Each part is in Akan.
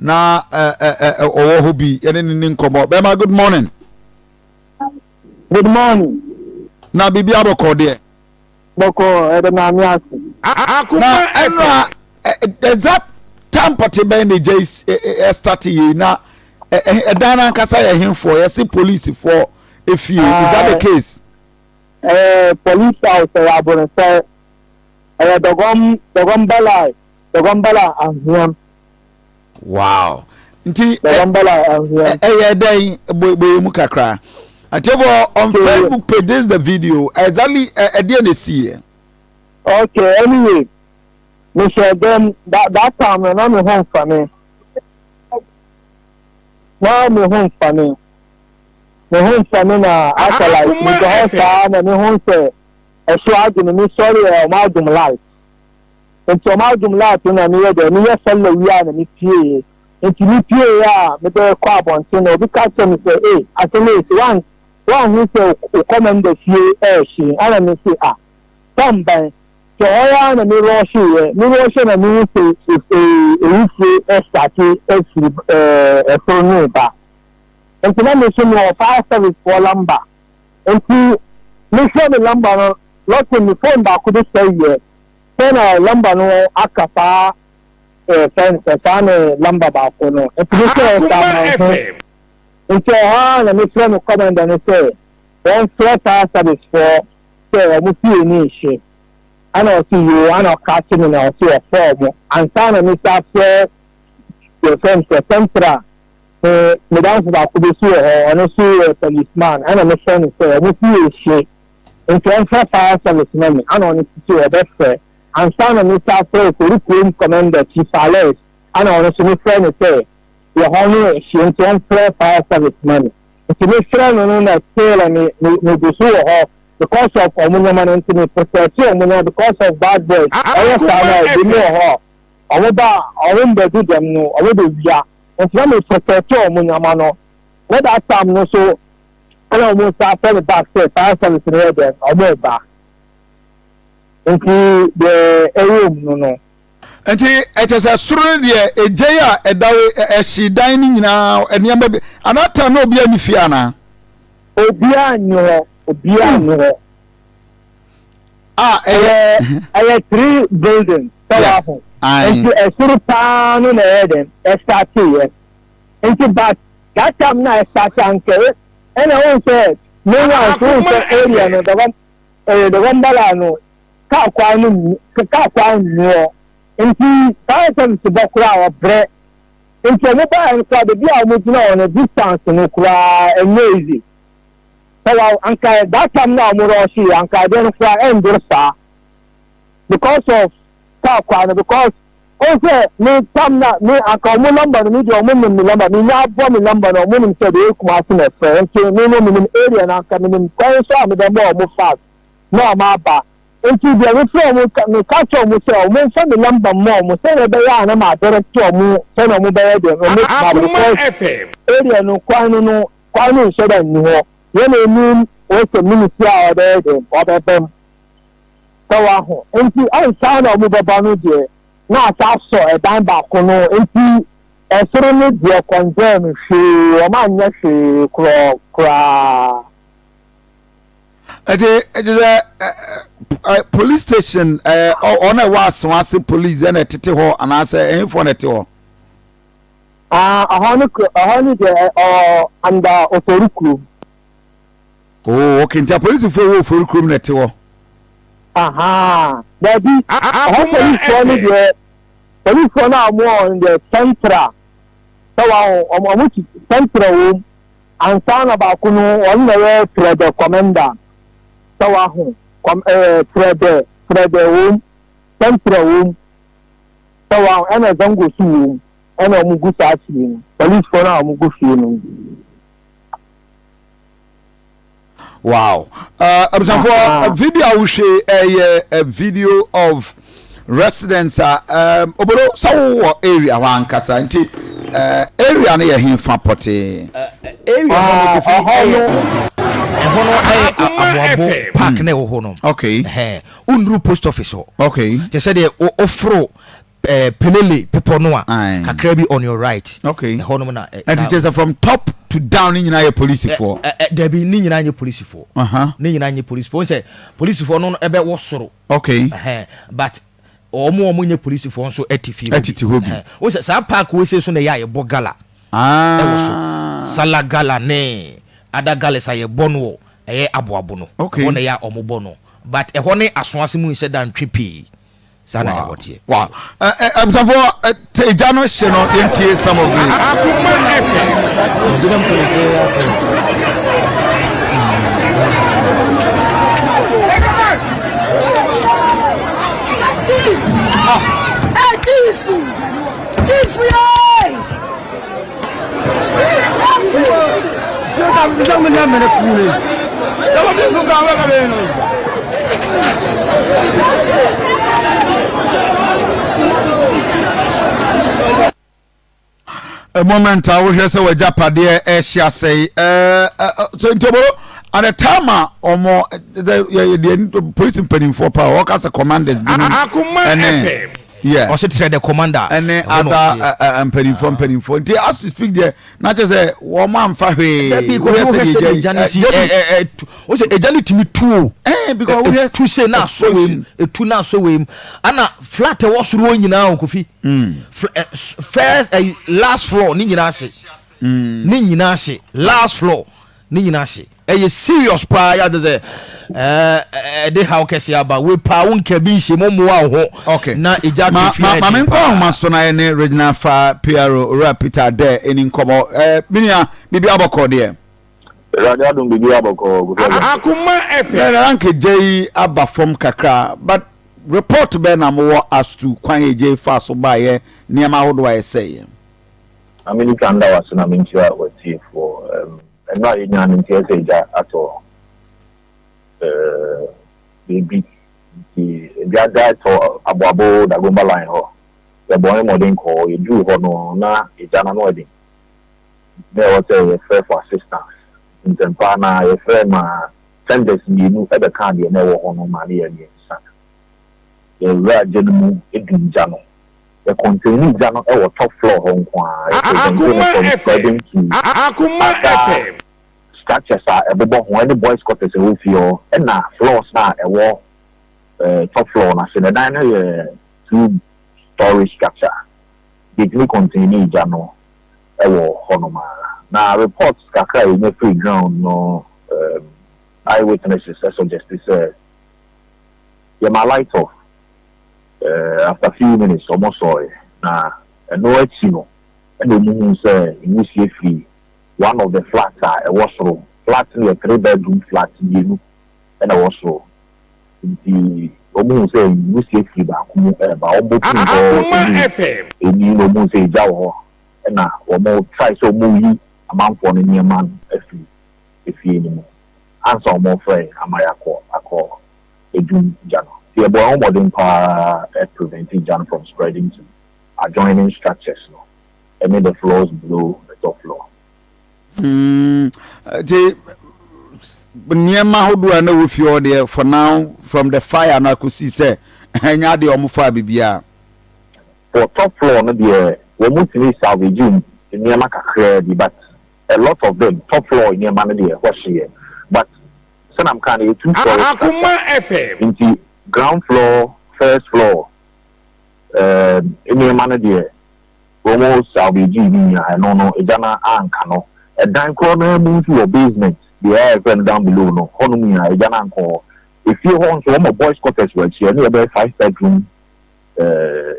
Na ɔwɔ hɔ bi yɛne ne ni nkɔmmɔ. Bɛrima, good morning. Good morning. Na biribi abɔkɔ deɛ? Bɔkɔ, ɛdɛ Maame ase. Na ɛnora exact time pɔte bɛn na gya ɛstart yei? Na ɛdan no ankasa yɛ henfoɔ? Yɛse polisifoɔ efie, is that the case? Ɛyɛ police house, ɛyɛ Abonosɛ, ɛyɛ Dɔgɔm, Dɔgɔmbala, Dɔgɔmbala Anhweam. Wow, nti Dɔgɔmbala Anhweam. Ɛyɛ dɛn? Bɔ mu kakra. Atiefo on Facebook page, this is the video exactly. Ɛdeɛ na esi yɛ? Okay, anyway, mehyɛ dɛm that time no, na me ho nfa me, na me ho nfa me, me ho nfa me, na asɛ like meda hɔ saa na me ho sɛ ɛso adwene me sɔre ɛ, ɔmo adum light, nti ɔmo adum light no na meyɛ dɛ meyɛ sɔlɔ wie a na me pie. Nti me pie a mebɛkɔ abɔnten na obi ka kyerɛ me sɛ, ee, asɛm yi sɛ wan wanhu sɛ o commander fie ɛɛhye. Ana me se, ah, tam ban sɛ hɔ ya na me rɔhye yɛ, me rɔhye na me hu sɛ ewusie ɛstart ɛfiri ɛsoro no ba. Nti na me so me wɔ fire service foɔ number, nti mehwɛ me number no, lɔte me phone baako bi sɛ yɛ sɛ na number no aka saa fɛn sɛ saa ne number baako no, nti me sɛ saa ma ho. Nti ɔhɔ a na mefrɛ me commander no sɛ wɔmfrɛ fire service foɔ sɛ ɔmo fie ne nhye. Ana ɔsi yoo, ana ɔka kye me na ɔsi ɔfrɛ ɔmo ansa na mesa frɛ yɛfrɛ no sɛ central. Me medamfo baako bi so wɔ hɔ, ɔno nso yɛ policeman, ɛna mefrɛ no sɛ ɔmo fie hye nti ɔmfrɛ fire service ma me. Ana ɔno nso sɛ ɔbɛfrɛ ansa na mesa frɛ Ofori Kurom commander, Chief Alex, ana ɔno nso mefrɛ no sɛ yɛ hɔ no hye nti ɔmfrɛ fire service ma me. Nti mefrɛ no na still me me megu so wɔ hɔ because of ɔmo nneɛma no, nti me protect ɔmo nneɛma because of bad boys. Ɛyɛ saa na ebi mu wɔ hɔ, ɔmo ba a ɔmo mbɛdu dɛm no, ɔmo bɛ wia, nti na me protect ɔmo nneɛma no. Na that time no so ɛna ɔmo nsa afɛ me back sɛ fire service no yɛ dɛm, ɔmo ba. Nti deɛ ɛwɔ mu no. Nti ɛkyɛ sɛ soro no deɛ, egya yi a ɛda ɛhye dan no nyinaa, nneɛma bi anaa time na obiara ni fie anaa? Obiara nni hɔ, obiara nni hɔ. A ɛyɛ ɛyɛ three building sɛ waho, nti ɛsoro paa no na ɛyɛ dɛm ɛstart yɛ. Nti but that time na ɛstart ankɛ ɛna wɔn sɛ meanwhile so wɔn sɛ area no dɔgɔ ɛyɛ Dɔgɔmbala no, kaa kwan no mu, kaa kwan nni hɔ, nti fire service bɔ koraa ɔbrɛ. Nti wɔn baa no koraa, beebi a wɔn gyina hɔ no, distance no koraa ɛnyɛ easy sɛ wa anka that time na wɔn rɔɔhye yɛ anka adeɛ no koraa ɛndoro saa because of kaa kwan no, because wɔn sɛ me tam na me anka wɔn number no, me deɛ wɔn nim me number, me nya abɔ me number no, wɔn nim sɛ deɛ ekuma ase na ɛfɛ. Nti me no me nim area no, anka me nim kwan so a me bɛ bɔ wɔn fast na wɔn aba. Nti deɛ mefrɛ wɔn, meka kyerɛ wɔn sɛ wɔn mfa me number mmɔ wɔn sɛdeɛ ɛbɛyɛ a na ma direct wɔn sɛdeɛ wɔn bɛyɛ deɛ wɔn bɛtumi aba, because area no kwan no kwan no nhyɛ da nni hɔ. Yɛn na anim wɔsɛ ministry a ɔbɛyɛ deɛ ɔbɛbɛm sɛ waho. Nti ansa na wɔn bɛba no deɛ, na asa asɔ ɛdan baako no, nti ɛsoro no deɛ kɔndɛm hwee, wɔn anyɛ hwee korɔ koraa. Ɛti ɛti sɛ ɛ police station ɛ ɔno ɛwɔ Asawase police ɛna ɛtete hɔ anaasɛ ɛhinfoɔ na ɛte hɔ? Aa, ɛhɔ no ɛhɔ no deɛ ɔ under Ofori Kurom. Oh, okay, nti apolisifoɔ wɔ Ofori Kurom na ɛte hɔ? Aha, dabi, ɛhɔ polisifoɔ no deɛ, polisifoɔ no a wɔn wɔ no deɛ, central sɛ wɔn wɔn ti central wɔm ansa na baako no wɔn na yɛ Trɛdɛ commander sɛ wɔaho kɔm Trɛdɛ, Trɛdɛ wɔm, central wɔm sɛ wɔaho, ɛna Zango so wɔm, ɛna wɔn gu saa fie no, polisifoɔ no a wɔn gu fie no. Wow, abusuafoɔ, video a wohwɛ ɛyɛ a video of residents a obodo sɛ wowɔ area hɔ ankasa. Nti area no yɛ hefa pɔtee? Area hɔ no, Kofi, ɛyɛ ɛhɔ no ɛyɛ Aboabo Park na ɛwɔ hɔ no. Wonduru post office hɔ. Kyɛ sɛ deɛ woforo. Eh, Pelele bepɔ no a, kakra bi on your right. Okay. Ɛhɔ nom na. Eh, Ɛnti kyerɛ sɛ from top to down ne nyinaa yɛ polisifoɔ. Eh, eh, dabi ne nyinaa nyɛ polisifoɔ. Uh -huh. Ne nyinaa nyɛ polisifoɔ. Sɛ polisifoɔ no ɛbɛ wɔ soro. Okay. Uh -huh. But wɔn a wɔn nyɛ polisifoɔ nso ɛte fie hɔ bi. Ɛtete hɔ bi. Wɔn sɛ saa park wɔ ese so na ɛyɛ a yɛbɔ gala. Ah. Ɛwɔ so. Sala gala ne other galas a yɛbɔ no wɔ ɛyɛ aboabo no. Okay. Ɛhɔ na ɛyɛ a wɔn bɔ no. But ɛhɔ ne asoase mu nhyɛ da ntwe pii. Saa na ɛhɔ teɛ. Wow. Abusuafoɔ egya no hye no yɛntie some of the. Akoma FM. Chief! Chief! A moment a wohwɛ sɛ w'agyapadeɛ ɛhye asɛe so nti obolo at the time a ɔmo deɛ polisi mpanimfoɔ paa ɔka sɛ commanders binom ɛne Yeah. Ɔse te sɛ the commander. Ɛne ada mpanimfoɔ mpanimfoɔ nti as we speak deɛ na kyerɛ sɛ wɔn amfa hwee. Dabi kò wohwɛ sɛ deɛ egya ne si ɛ ɛ ɛ o sɛ egya ne tumi tu o. Ɛɛ because wohwɛ tu se na asɔ wei mu etu na asɔ wei mu ana flat ɛwɔ soro hɔ nyinaa o Kofi. First ɛ last floor ne nyinaa se. Ne nyinaa se last floor. Ne nyinaa hye. Ɛyɛ serious paa yɛ ade sɛ ɛde haw kɛse aba. Wei paa wo nka bi nhyɛ mu mmoa wo ho. Okay. Na egya Ma to fie ma ayɛ ma den menkɔ paa. ahoma so na yɛne Regional Fire PRO Owura Peter Adair ɛni nkɔmmɔ. Eh, me nua, biribi abɔkɔ deɛ? Awurade adom biribi abɔkɔ Kofi Agya. Akoma FM. Na na anka gya yi aba fam kakra but report bɛn na mowɔ as to kwan a egya yi faa so baeɛ, nneɛma ahodoɔ a ɛsɛeɛ? Ma menni kan nda wo ase na menkyia w'atiefoɔ. Ɛno a yɛnyaa no nti ɛsɛ egya atɔ baabi nti egya da tɔ Aboabo Dagomba line hɔ. Yɛbɔɔ yɛn mmɔden kɔɔ hɔ, yɛduruu hɔ no na egya no ano ɛden nti na ɛwɔ sɛ yɛfrɛ for assistance. Nti ntɛmpa ara na yɛfrɛɛ ma tenders mmienu bɛkaa deɛ na ɛwɔ hɔ no ma no yɛɛ mmiɛnsa. Yɛwuraa gya no mu dum gya no. Yɛ containi gya no wɔ top floor hɔ nko ara, yɛ prevente no from spreading to other structures a ɛbobɔ ho ɛne boys quarters a ɛwɔ fie hɔ ɛna floors no a ɛwɔ top floor no ase no. Ɛdan no yɛ two storey structure nti ɛtumi containi gya no wɔ hɔnom ara. Na reports kakra a yɛnya firi ground no eye witnesses suggest sɛ yɛma light off. After few minutes ɔmo sɔɔe na ɛno akyi no ɛna ɔmo huu sɛ nwusie firi one of the flat a ɛwɔ soro, flat no yɛ three bedroom flat mmienu ɛna ɛwɔ soro nti ɔmo huu sɛ nwusie firi baako mu ɛɛba, ɔmo bɔ pii hɔ kɔduu ani na ɔmo huu sɛ egya wɔ hɔ ɛna ɔmo try sɛ ɔmo yi amanfoɔ no nneɛma no afiri efie no mu ansa ɔmo frɛ ama yɛakɔ akɔ edum gya no. Nti yɛbɔɔ ho mmɔden paa preventee gya no from spreading to adjoining structures no ɛne the floors below the top floor. Nti nneɛma ahodoɔ a na ɛwɔ fie hɔ deɛ for now from the fire no akɔsi sɛ ɛnyɛ adeɛ a wɔfaa biribiara. For top floor no deɛ wɔn tumi salvage nneɛma kakraa bi but a lot of them top floor nneɛma no deɛ ɛhɔ hyeeɛ but Sɛnea mekaa no, ɛyɛ two storey structure nti ground floor, first floor ɛɛm nneɛma no deɛ wɔn salvage ne nyinaa, ɛno no egya no anka no. Ɛdan korɔ no ara mu nso wɔ basement, deɛ a yɛfrɛ no down below no, hɔnom nyinaa egya no ankɔ hɔ. Efie hɔ nso wɔn wɔ boys quarters wɔ akyire, ɛno yɛ bɛyɛ five bedroom ɛɛ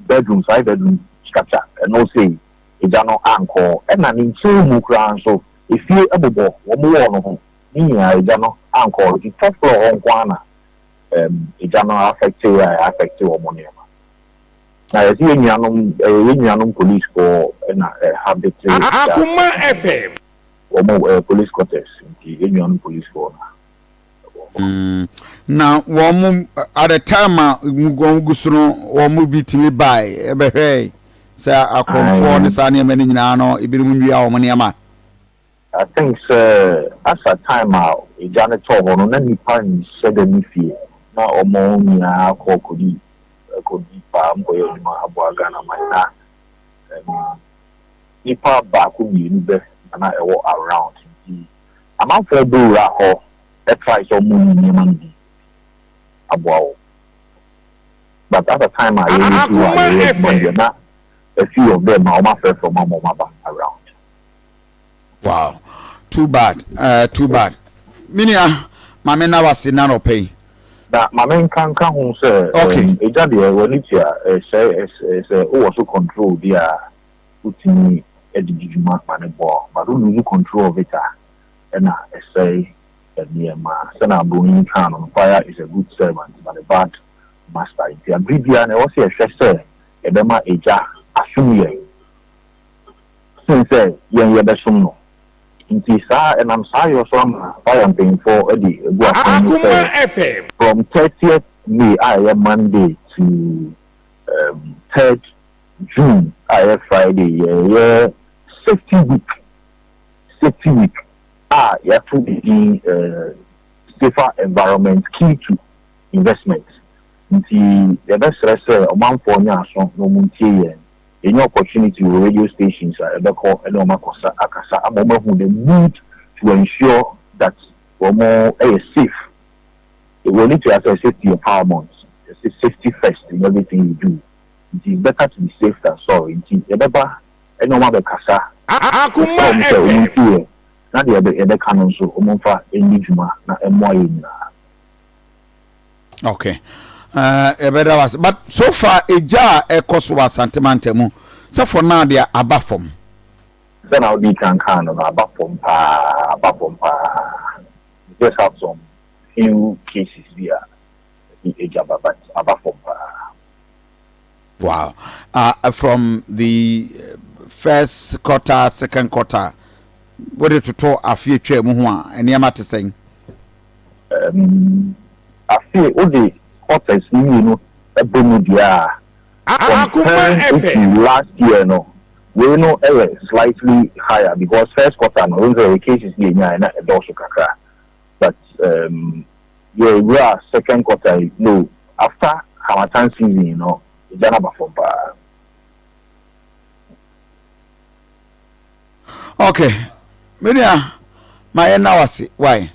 bedrooms, five bedroom structure, ɛno sei egya no ankɔ hɔ. Ɛna ne nkyɛn mu koraa nso Efie bobɔ wɔn wall no ho ne nyinaa egya no ankɔ hɔ nti top floor hɔ nko ara na egya no affect a ɛ affect wɔn nneɛma. Na yɛse yɛn nuanom ɛyɛ yɛn nuanom police foɔ na ɛ habit that Akoma FM. wɔn ɛyɛ police quarters nti yɛn nuanom police foɔ na ɛwɔ hɔ. Na wɔn at the time a wɔn gu so no wɔn bi tumi bae ɛbɛhwɛe Sɛ akorɔmfoɔ ne saa nneɛma no nyinaa no, ebinom nwia wɔn nneɛma. I think sɛ as at time a egya no tɔɔ hɔ no na nnipa nhyɛ da nni fie na wɔn nyinaa kɔ kɔdi kɔ deep paa, wɔn kɔyɛ adwuma aboa Ghana man na um, nipa baako mmienu bɛ na na ɛwɔ around nti amanfoɔ bɔ wura hɔ try sɛ wɔn yi nneɛma no bi aboa wɔn. But at the time a yɛyɛ fi hɔ a yɛyɛ adwuma deɛ na a few of them a wɔn afrɛfrɛ wɔn ama wɔn aba around. Wow too bad uh, too bad menua maame na wase na nɔpɛ yi. Na ma menka nka ho sɛ okay. um, egya deɛ w'ani tua sɛ sɛ wowɔ so control bi a wotumi de di dwuma ma no boa but wo lose control of it a ɛna ɛsɛe nneɛma. Sɛnea Broni kaa no no, fire is a good servant but a bad master. Nti bere biara no ɛwɔ sɛ yɛhwɛ sɛ yɛbɛma egya asom yɛn sen sɛ yɛn yɛbɛsom no. Nti saa ɛnam saa yɔ so ama fire mpanyinfoɔ de agu akwan mu sɛ from 30th May a ɛyɛ Monday to um, 3rd June a ɛyɛ Friday yɛyɛ safety week safety week a yɛato ne din Safer Environment Key to Investment. Nti yɛbɛsrɛ sɛ ɔmanfoɔ nyɛ aso na wɔn ntie yɛn. Yɛnya opportunity wɔ radio stations a yɛbɛkɔ ne wɔn akɔsa akasa ama wɔn ahu the need to ensure that wɔn yɛ safe. We need to sɛ safety yɛ paramount. Yɛse safety first in everything you do. Nti it's better to be safe than sorry. Nti yɛbɛba ne wɔn abɛkasa. Yɛsrɛ wɔn sɛ wɔn ntie yɛn na deɛ yɛbɛka no nso wɔn mfa nni dwuma na ɛmmoa yɛn nyinaa. Okay. Uh, yɛbɛda wase but so far egya a ɛkɔ so wɔ Asante mantam mu sɛ for now deɛ aba fam. Sɛ na wodi kan kaa no no aba fam paa aba fam paa we just have some few cases bi a ɛde egya ba but aba fam paa. Wow. Uh, from the first quarter, second quarter, wode toto afe atwa mu ho a, nneɛma te sɛn? Um, afe wode quarters no mmienu bɔ mu deɛ a, comparing it to last year no, wei no yɛ slightly higher because first quarter no, wohu sɛ cases bi ɛnyaeɛ na ɛdɔɔso kakra. But um, yɛwura second quarter yi, no, after harmattan season no, egya no aba fam paa. Okay, me nua, ma yɛn na wase, why?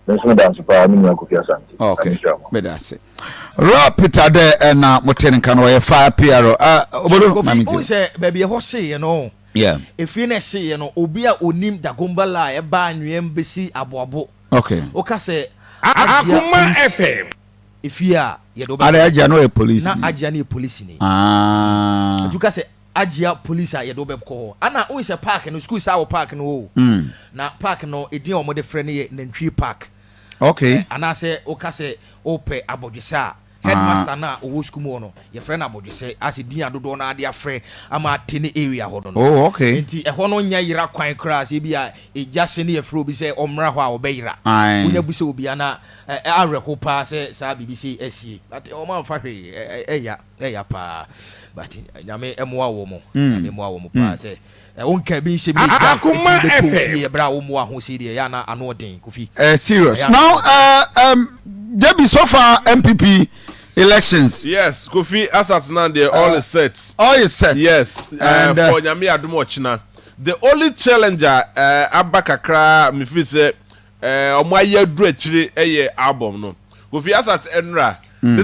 Me nso meda ase paa, me nua Kofi Asante. Okay, meda ase. Raw Peter dɛ ɛna mo te nka no ɔyɛ fire PR. Ah, obodo, Kofi, o sɛ baabi ɛhɔ hyeeɛ no, Yeah. Efie no ɛhyeeɛ no, obi a onim Dagomba la a ɛba anweam bɛsi Aboabo. Okay. Woka sɛ Agyia polisi efie a yɛde wo bɛkɔ. Ada Agyia no yɛ polisi ni. Na Agyia no yɛ polisi ni. Ah. Nti woka sɛ Agyia polisi a yɛde wo bɛkɔ hɔ. Ana wohu sɛ park no, sukuu saa wɔ park no hɔ o. Na park no, edin a wɔde frɛ no yɛ Nantwie Park. Okay. Anaasɛ woka sɛ wopɛ abɔdwesɛ a, Headmaster no a ɔwɔ sukuu mu hɔ no, yɛfrɛ no Abɔdwesɛ, asɛ din a dodoɔ no ara de afrɛ ama ate ne area hɔ no no. Oh, okay. Nti ɛhɔ no nyɛ yera kwan koraa, sɛ ebi a egya hye ne yɛfrɛ obi sɛ ɔmmra hɔ a ɔbɛyera. Ae. Wonya bu sɛ obi a na awerɛho paa sɛ saa biribi sei asie. But wɔn amfa hwee, ɛya, ɛya paa. But Nyame mmoa wɔn, Nyame mmoa wɔn paa sɛ Wonka bi nhyɛ mi gya Akoma ɛtumi bɛtɔ FM. fie ɛberɛ a wommoa ho sei deɛ ɛyɛ a na ano ɔden Kofi. Eh, serious. Ɛyɛ a na Now, ano ɔden. uh, um, Debbie, so far MPP elections. Yes, Kofi Asatena deɛ all is set. All is set. Yes, And, for Nyame adom ɔkyena. The only challenge a aba kakra a me feel sɛ ɔmo ayɛ aduru akyire yɛ album no. Kofi Asat ɛnora.